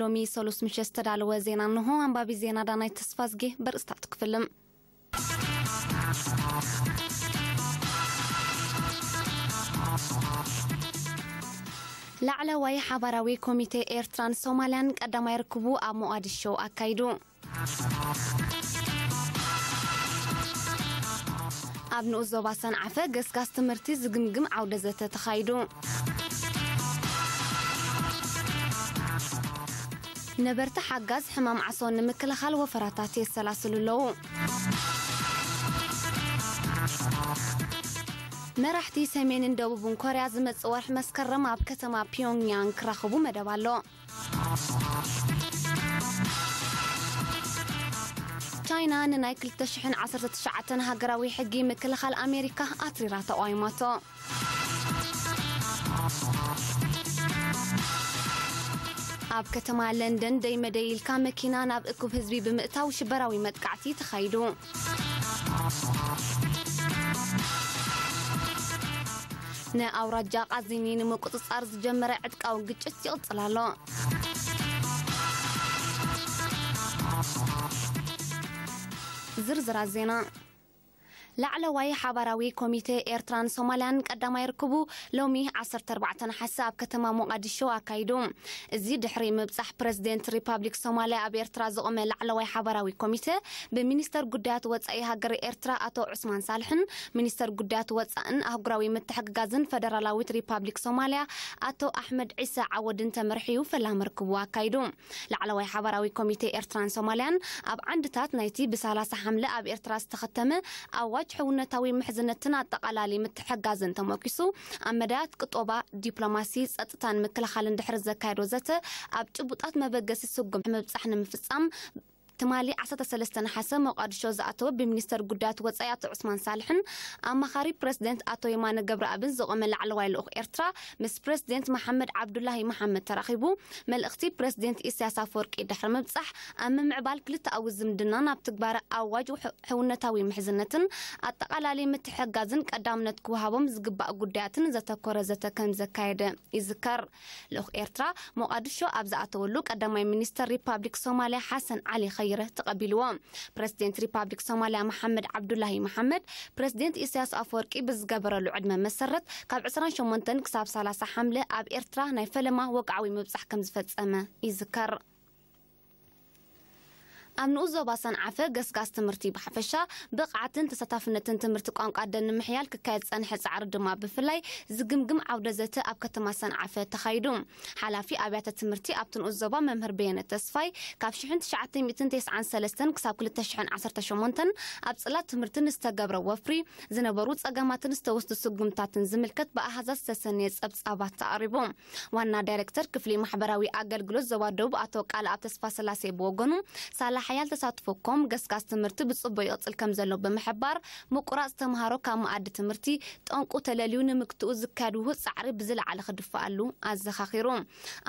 ሎሚ ሰሉስ ምሸት ዝተዳለወ ዜና እንሆ። ኣንባቢ ዜና ዳናይት ተስፋዝጌ። በርእስታት ክፍልም። ላዕለዋይ ሓባራዊ ኮሚቴ ኤርትራን ሶማልያን ቀዳማይ ርክቡ ኣብ ሞቓዲሾ ኣካይዱ። ኣብ ንኡስ ዞባ ሰንዓፈ ገስጋስ ትምህርቲ ዝግምግም ዓውደ ዘተ ተኻይዱ። ነበርቲ ሓጋዝ ሕማም ዓሶ ንምክልኻል ወፈራታት የሰላስሉ ኣለዉ። መራሕቲ ሰሜንን ደቡብን ኮርያ ዝመጽእ ወርሒ መስከረም ኣብ ከተማ ፒዮንግያንግ ክራኸቡ መደብ ኣሎ። ቻይና ንናይ ክልተ ሽሕን ዓሰርተ ትሽዓተን ሃገራዊ ሕጊ ምክልኻል ኣሜሪካ ኣትሪራ ተቓዊማቶ። ኣብ ከተማ ለንደን ደይ መደይ ኢልካ መኪና ናብ እኩብ ህዝቢ ብምእታው ሽበራዊ መጥቃዕቲ ተኻይዱ። ንኣውራጃ ቃዚኒ ንምቁጽጻር ዝጀመረ ዕጥቃዊ ግጭት ይቕጽል ኣሎ። ዝርዝራት ዜና። ላዕለዋይ ሓባራዊ ኮሚቴ ኤርትራን ሶማልያን ቀዳማይ ርክቡ ሎሚ ዓሰርተ ኣርባዕተ ነሓሰ ኣብ ከተማ ሞቓዲሾ ኣካይዱ። እዚ ድሕሪ ምብጻሕ ፕረዚደንት ሪፓብሊክ ሶማልያ ኣብ ኤርትራ ዝቖመ ላዕለዋይ ሓባራዊ ኮሚቴ ብሚኒስተር ጉዳያት ወጻኢ ሃገር ኤርትራ ኣቶ ዑስማን ሳልሕን ሚኒስተር ጉዳያት ወጻእን ኣህጉራዊ ምትሕግጋዝን ፈደራላዊት ሪፓብሊክ ሶማልያ ኣቶ ኣሕመድ ዒሳ ዓወድን ተመርሕዩ ፈላሚ ርክቡ ኣካይዱ። ላዕለዋይ ሓባራዊ ኮሚቴ ኤርትራን ሶማልያን ኣብ ዓንድታት ናይቲ ብሰላሳ ሓምለ ኣብ ኤርትራ ዝተኸተመ ኣዋጅ ሕውነታዊ ምሕዝነትን ኣጠቓላሊ ምትሕጋዝን ተሞኪሱ ኣብ መዳያት ቅጦባ፣ ዲፕሎማሲ፣ ጸጥታን ምክልኻልን ድሕሪ ዘካየዶ ዘተ ኣብ ጭቡጣት መበገሲ ስጉም ምብጻሕ ንምፍጻም ትማሊ ዓሰርተ ሰለስተ ነሓሰ ሞቓዲሾ ዝኣተወ ብሚኒስተር ጉዳያት ወጻኢ ኣቶ ዑስማን ሳልሕን ኣማኻሪ ፕረዚደንት ኣቶ የማነ ገብረኣብን ዝቖመ ላዕለዋይ ልኡኽ ኤርትራ ምስ ፕረዚደንት መሓመድ ዓብዱላሂ መሓመድ ተራኺቡ። መልእኽቲ ፕረዚደንት ኢሳያስ ኣፈወርቂ ድሕሪ ምብጻሕ ኣብ ምምዕባል ክልተኣዊ ዝምድናን ኣብ ትግባረ ኣዋጅ ውሕ-፣ ሕውነታዊ ምሕዝነትን ኣጠቓላሊ ምትሕጋዝን ቀዳምነት ክወሃቦም ዝግባእ ጉዳያትን ዘተኮረ ዘተ ከም ዘካየደ ይዝከር። ልኡኽ ኤርትራ ሞቓዲሾ ኣብ ዝኣተወሉ ቀዳማይ ሚኒስተር ሪፓብሊክ ሶማልያ ሓሰን ዓሊ ኸይረ ተቐቢልዎ። ፕረዚደንት ሪፓብሊክ ሶማልያ መሓመድ ዓብዱላሂ መሓመድ ፕረዚደንት ኢሳያስ ኣፈወርቂ ብዝገበረሉ ዕድመ መሰረት ካብ ዕስራን ሸሞንተን ክሳብ ሰላሳ ሓምለ ኣብ ኤርትራ ናይ ፈለማ ወግዓዊ ምብጻሕ ከም ዝፈጸመ ይዝከር። ኣብ ንኡስ ዞባ ሰንዓፈ ገስጋስ ትምህርቲ ብሓፈሻ ብቕዓትን ተሳታፍነትን ትምህርቲ ቋንቋ ኣደ ንምሕያል ክካየድ ዝጸንሐ ጻዕሪ ድማ ብፍላይ ዝግምግም ዓውደ ዘተ ኣብ ከተማ ሰንዓፈ ተኻይዱ። ሓላፊ ኣብያተ ትምህርቲ ኣብቲ ንኡስ ዞባ መምህር በየነ ተስፋይ ካብ ሽሕን ትሽዓተ ሚእትን ተስዓን ሰለስተን ክሳብ ክልተ ሽሕን ዓሰርተ ሸሞንተን ኣብ ጽላት ትምህርቲ ንዝተገብረ ወፍሪ ዝነበሩ ጸገማትን ዝተወስዱ ስጉምታትን ዝምልከት ብኣሃዛት ዝተሰነየ ጸብጻባት ኣቕሪቡ። ዋና ዳይሬክተር ክፍሊ ማሕበራዊ ኣገልግሎት ዞባ ደቡብ ኣቶ ቃልኣብ ተስፋ ስላሴ ብወገኑ ሳላ ሓያል ተሳትፎ ኮም ገስጋስ ትምህርቲ ብጽቡቅ ይቕጽል ከም ዘሎ ብምሕባር ምቁራጽ ተምሃሮ ካብ መኣዲ ትምህርቲ ጠንቁ ተለልዩ ንምግትኡ ዝካየድ ውሁድ ጻዕሪ ብዝለዓለ ክድፋኣሉ ኣዘኻኺሩ።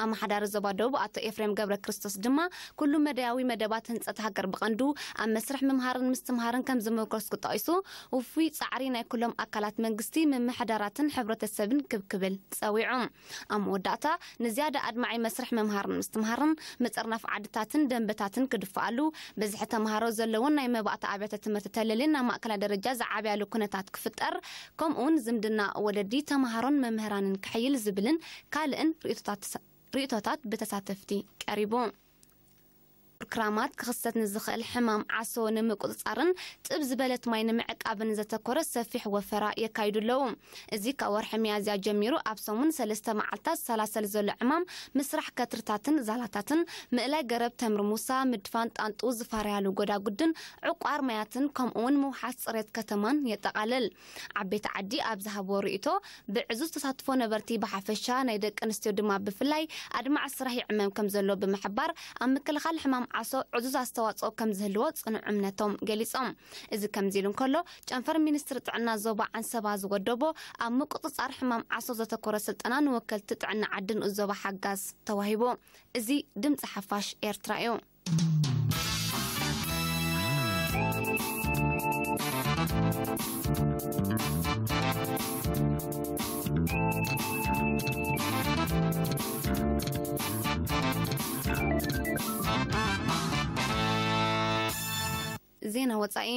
ኣመሓዳሪ ዞባ ደቡብ ኣቶ ኤፍሬም ገብረ ክርስቶስ ድማ ኩሉ መዳያዊ መደባት ህንጸት ሃገር ብቐንዱ ኣብ መስርሕ ምምሃርን ምስትምሃርን ከም ዝምርኮስ ክጠቒሱ ውፉይ ጻዕሪ ናይ ኩሎም ኣካላት መንግስቲ፣ ምምሕዳራትን ሕብረተሰብን ክብ ክብል ጸዊዑ። ኣብ መወዳእታ ንዝያዳ ኣድማዒ መስርሕ ምምሃርን ምስትምሃርን ምጽርናፍ ዓድታትን ደንበታትን ክድፍኣሉ፣ ብዝሒ ተምሃሮ ዘለዎን ናይ መባእታ ኣብያተ ትምህርቲ ተለልየን ናብ ማእከላይ ደረጃ ዝዓብያሉ ኩነታት ክፍጠር፣ ከምኡውን ዝምድና ወለዲ ተምሃሮን መምህራንን ክሕይል ዝብልን ካልእን ርእይቶታት ተሳ-፣ ርእይቶታት ብተሳተፍቲ ቀሪቡ። ክራማት ክኽሰት ንዝኽእል ሕማም ዓሶ ንምቁጽጻርን ጥብ ዝበለት ማይ ንምዕቃብን ዘተኮረ ሰፊሕ ወፈራ የካይዱ ኣለዉ። እዚ ካብ ወርሒ ሚያዝያ ጀሚሩ ኣብ ሰሙን ሰለስተ መዓልታት ዝሰላሰል ዘሎ ዕማም ምስራሕ ከትርታትን ዛላታትን፣ ምእላይ ገረብ ተምሪ ሙሳ፣ ምድፋን ጣንጡ ዝፋረያሉ ጎዳጉድን ዕቋር ማያትን ከምኡውን ምውሓስ ጽሬት ከተማን የጠቓልል። ዓበይቲ ዓዲ ኣብ ዝሃብዎ ርእይቶ፣ ብዕዙዝ ተሳትፎ ነበርቲ ብሓፈሻ ናይ ደቂ ኣንስትዮ ድማ ብፍላይ ኣድማዒ ስራሕ ይዕመም ከም ዘሎ ብምሕባር ኣብ ምክልኻል ሕማም ዓሶ ዕዙዝ ኣስተዋፅኦ ከም ዝህልዎ ፅኑዕ እምነቶም ገሊፆም። እዚ ከምዚ ኢሉ እንከሎ ጨንፈር ሚኒስትሪ ጥዕና ዞባ ዓንሰባ ዝወደቦ ኣብ ምቁፅፃር ሕማም ዓሶ ዘተኮረ ስልጠና ንወከልቲ ጥዕና ዓዲ ንኡስ ዞባ ሓጋዝ ተዋሂቡ። እዚ ድምፂ ሓፋሽ ኤርትራ እዩ። ዜና ወጻኢ።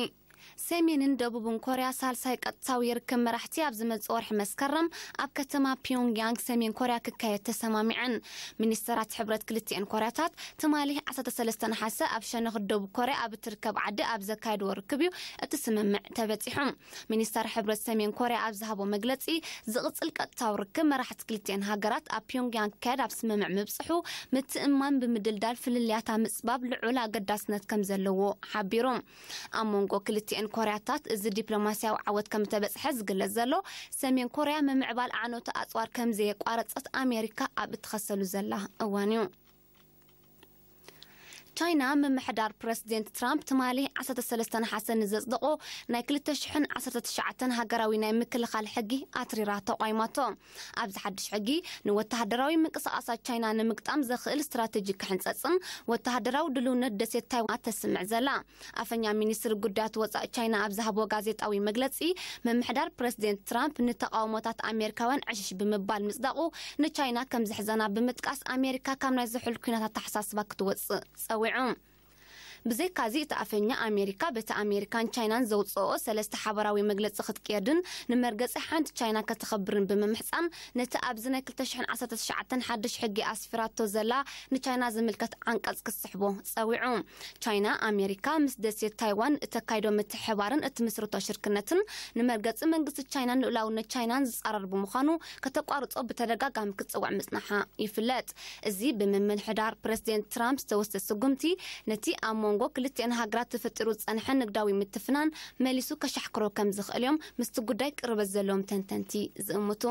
ሰሜንን ደቡብን ኮርያ ሳልሳይ ቀጥታዊ ርክብ መራሕቲ ኣብ ዝመጽእ ወርሒ መስከረም ኣብ ከተማ ፒዮንግያንግ ሰሜን ኮርያ ክካየድ ተሰማሚዐን። ሚኒስተራት ሕብረት ክልቲኤን ኮርያታት ትማሊ ዓሰርተ ሰለስተ ነሓሰ ኣብ ሸነኽ ደቡብ ኮርያ ኣብ እትርከብ ዓዲ ኣብ ዘካየድዎ ርክብ እዩ እቲ ስምምዕ ተበጺሑ። ሚኒስተር ሕብረት ሰሜን ኮርያ ኣብ ዝሃቦ መግለጺ፣ ዝቕጽል ቀጥታዊ ርክብ መራሕቲ ክልቲኤን ሃገራት ኣብ ፒዮንግያንግ ክካየድ ኣብ ስምምዕ ምብጽሑ፣ ምትእምማን ብምድልዳል ፍልልያት ኣብ ምጽባብ ልዑል ኣገዳስነት ከም ዘለዎ ሓቢሩ። ኣብ መንጎ ክልቲኤን ኮርያታት እዚ ዲፕሎማስያዊ ዓወት ከም እተበጽሐ ዝግለጽ ዘሎ፣ ሰሜን ኮርያ ምምዕባል ኣዕኖቲ ኣጽዋር ከም ዘየቋረጸት ኣሜሪካ ኣብ እትኸሰሉ ዘላ እዋን እዩ። ቻይና ምምሕዳር ፕረሲደንት ትራምፕ ትማሊ ዓሰርተ ሰለስተ ነሓሰ ንዘጽደቖ ናይ ክልተ ሽሕን ዓሰርተ ትሽዓተን ሃገራዊ ናይ ምክልኻል ሕጊ ኣትሪራ ተቋይማቶ። ኣብዚ ሓድሽ ሕጊ ንወተሃደራዊ ምንቅስቓሳት ቻይና ንምግጣም ዘኽእል ስትራተጂ ክሕንጸጽን ወተሃደራዊ ድልውነት ደሴት ታይዋን ተስምዕ ዘላ። ኣፈኛ ሚኒስትሪ ጉዳያት ወጻኢ ቻይና ኣብ ዝሃቦ ጋዜጣዊ መግለጺ፣ ምምሕዳር ፕረሲደንት ትራምፕ ንተቓውሞታት ኣሜሪካውያን ዕሽሽ ብምባል ምጽዳቑ ንቻይና ከም ዘሕዘና ብምጥቃስ፣ ኣሜሪካ ካብ ናይ ዝሑል ኲናት ኣተሓሳስባ ክትወጽእ ጸዊዑ። ብዘይካዚ፣ እቲ ኣፈኛ ኣሜሪካ በቲ ኣሜሪካን ቻይናን ዘውጽኦ ሰለስተ ሓባራዊ መግለጺ ክትቅየድን ንመርገጺ ሓንቲ ቻይና ከተኸብርን ብምምሕጻን፣ ነቲ ኣብዚ ናይ ክልተ ሽሕን ዓሰርተ ትሽዓተን ሓድሽ ሕጊ ኣስፊራቶ ዘላ ንቻይና ዝምልከት ዓንቀጽ ክትስሕቦ ጸዊዑ። ቻይና፣ ኣሜሪካ ምስ ደሴት ታይዋን እተካይዶ ምትሕብባርን እትምስርቶ ሽርክነትን ንመርገጺ መንግስቲ ቻይናን ልኡላውነት ቻይናን ዝጻረር ብምዃኑ፣ ከተቋርጾ ብተደጋጋሚ ክትጽውዕ ምጽናሓ ይፍለጥ። እዚ ብምምሕዳር ፕረሲደንት ትራምፕ ዝተወስደ ስጉምቲ፣ ነቲ ኣብ መንጎ ክልቲኤን ሃገራት ተፈጢሩ ዝጸንሐ ንግዳዊ ምትፍናን መሊሱ ከሻሕክሮ ከም ዝኽእል እዮም ምስቲ ጉዳይ ቅርበት ዘለዎም ተንተንቲ ዝእምቱ።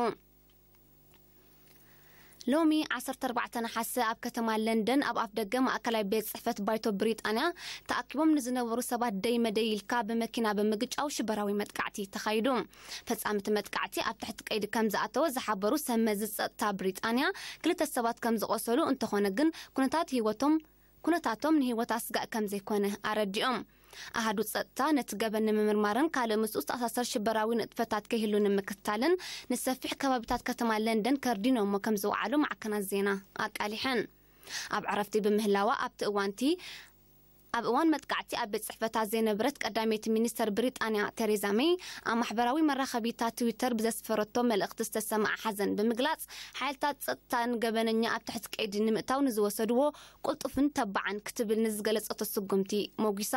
ሎሚ ዓሰርተ ኣርባዕተ ነሓሰ ኣብ ከተማ ለንደን ኣብ ኣፍ ደገ ማእከላይ ቤት ጽሕፈት ባይቶ ብሪጣንያ ተኣኪቦም ንዝነበሩ ሰባት ደይ መደይ ኢልካ ብመኪና ብምግጫው ሽበራዊ መጥቃዕቲ ተኻይዱ። ፈጻሚ እቲ መጥቃዕቲ ኣብ ትሕቲ ቀይዲ ከም ዝኣተወ ዝሓበሩ ሰብ መዚ ጸጥታ ብሪጣንያ፣ ክልተ ሰባት ከም ዝቖሰሉ፣ እንተኾነ ግን ኩነታት ህይወቶም ኩነታቶም ንህይወት ኣስጋእ ከም ዘይኮነ ኣረዲኦም። ኣሃዱ ጸጥታ ነቲ ገበን ንምምርማርን ካልእ ምስኡ ዝተኣሳሰር ሽበራዊ ንጥፈታት ከይህሉ ንምክትታልን ንሰፊሕ ከባቢታት ከተማ ለንደን ከርዲኖሞ ከም ዝወዓሉ ማዕከናት ዜና ኣቃሊሐን። ኣብ ዕረፍቲ ብምህላዋ ኣብቲ እዋንቲ ኣብ እዋን መጥቃዕቲ ኣብ ቤት ጽሕፈታ ዘይነበረት ቀዳመይቲ ሚኒስተር ብሪጣንያ ቴሬዛ ሜይ፣ ኣብ ማሕበራዊ መራኸቢታት ትዊተር ብዘስፈረቶ መልእኽቲ ዝተሰምዓ ሓዘን ብምግላጽ፣ ሓይልታት ጸጥታ ንገበነኛ ኣብ ትሕቲ ቀይዲ ንምእታው ንዝወሰድዎ ቅልጡፍን ተባዕን ክትብል ንዝገለጸቶ ስጉምቲ ሞጒሳ።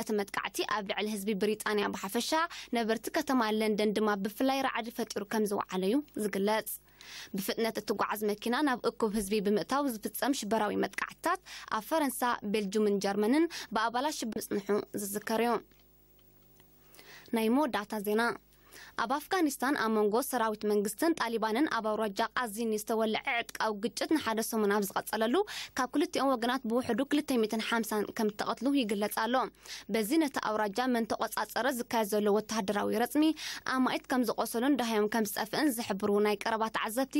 እቲ መጥቃዕቲ ኣብ ልዕሊ ህዝቢ ብሪጣንያ ብሓፈሻ፣ ነበርቲ ከተማ ለንደን ድማ ብፍላይ ራዕዲ ፈጢሩ ከም ዝወዓለ እዩ ዝግለጽ። ብፍጥነት እትጓዓዝ መኪና ናብ እኩብ ህዝቢ ብምእታው ዝፍጸም ሽበራዊ መጥቃዕትታት ኣብ ፈረንሳ፣ ቤልጁምን ጀርመንን ብኣባላት ሽበራ ምጽንሑ ዝዝከር እዩ። ናይ መወዳእታ ዜና። ኣብ ኣፍጋኒስታን ኣብ መንጎ ሰራዊት መንግስትን ጣሊባንን ኣብ ኣውራጃ ቃዚኒ ዝተወልዐ ዕጥቃዊ ግጭት ንሓደ ሰሙን ኣብ ዝቐጸለሉ፣ ካብ ክልቲኦም ወገናት ብውሕዱ ክልተ ሚእትን ሓምሳን ከም እተቐትሉ ይግለጽ ኣሎ። በዚ ነቲ ኣውራጃ መን ተቖጻጸረ ዝካየድ ዘሎ ወተሃደራዊ ረጽሚ፣ ኣማኢት ከም ዝቖሰሉን ደሃዮም ከም ዝጠፍእን ዝሕብሩ ናይ ቀረባ ተዓዘብቲ፣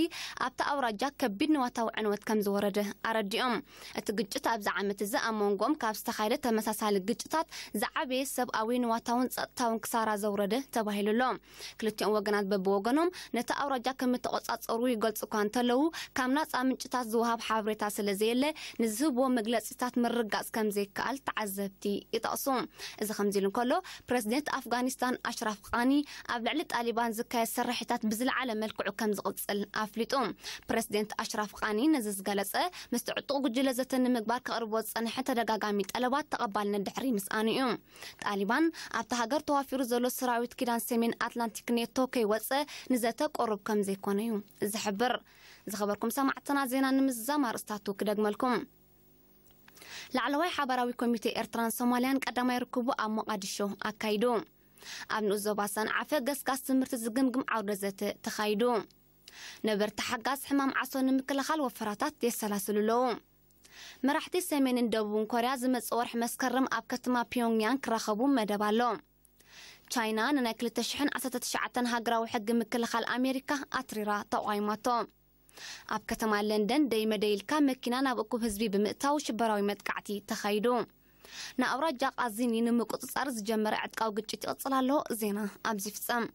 ኣብቲ ኣውራጃ ከቢድ ንዋታዊ ዕንወት ከም ዝወረደ ኣረዲኦም። እቲ ግጭት ኣብዚ ዓመት እዚ ኣብ መንጎኦም ካብ ዝተኻየደ ተመሳሳሊ ግጭታት ዝዓበየ ሰብኣዊ፣ ንዋታውን ጸጥታውን ክሳራ ዘውረደ ተባሂሉ ኣሎ። ክልቲኦም ወገናት በብወገኖም ነቲ ኣውራጃ ከም እተቖጻጸሩ ይገልጹ እኳ እንተለዉ፣ ካብ ናጻ ምንጭታት ዝወሃብ ሓበሬታ ስለ ዘየለ፣ ንዝህብዎ መግለጺታት ምርጋጽ ከም ዘይከኣል ተዓዘብቲ ይጠቕሱ። እዚ ከምዚ ኢሉ እንከሎ፣ ፕረዚደንት ኣፍጋኒስታን ኣሽራፍ ቃኒ ኣብ ልዕሊ ጣሊባን ዝካየድ ስርሒታት ብዝለዓለ መልክዑ ከም ዝቕጽል ኣፍሊጡ። ፕረዚደንት ኣሽራፍ ቃኒ ነዚ ዝገለጸ፣ ምስቲ ዕጡቕ ጉጅለ ዘተ ንምግባር ከቕርቦ ዝጸንሐ ተደጋጋሚ ጠለባት ተቐባልነት ድሕሪ ምስኣኑ እዩ። ጣሊባን ኣብታ ሃገር ተዋፊሩ ዘሎ ሰራዊት ኪዳን ሰሜን ኣትላንቲክ ኔቶ ከይወጸ ንዘተ ቅሩብ ከም ዘይኮነ እዩ ዝሕብር። ዝኸበርኩም ሰማዕትና፣ ዜና ንምዝዛም ኣርእስታቱ ክደግመልኩም። ላዕለዋይ ሓባራዊ ኮሚቴ ኤርትራን ሶማልያን ቀዳማይ ርክቡ ኣብ ሞቓዲሾ ኣካይዱ። ኣብ ንኡስ ዞባ ሰንዓፈ ገስጋስ ትምህርቲ ዝግምግም ዓውደ ዘተ ተኻይዱ። ነበርቲ ሓጋዝ ሕማም ዓሶ ንምክልኻል ወፈራታት የሰላስሉ ኣለዉ። መራሕቲ ሰሜንን ደቡብን ኮርያ ዝመጽእ ወርሒ መስከረም ኣብ ከተማ ፒዮንግያንግ ክራኸቡ መደብ ኣሎ። ቻይና ንናይ ክልተ ሽሕን ዓሰርተ ትሽዓተን ሃገራዊ ሕጊ ምክልኻል ኣሜሪካ ኣትሪራ ተቋይማቶ። ኣብ ከተማ ለንደን ደይ መደይ ኢልካ መኪና ናብ እኩብ ህዝቢ ብምእታው ሽበራዊ መጥቃዕቲ ተኻይዱ። ንኣውራጃ ቃዚኒ ንምቁጽጻር ዝጀመረ ዕጥቃዊ ግጭት ይቕጽል ኣሎ። ዜና ኣብዚ ይፍጸም።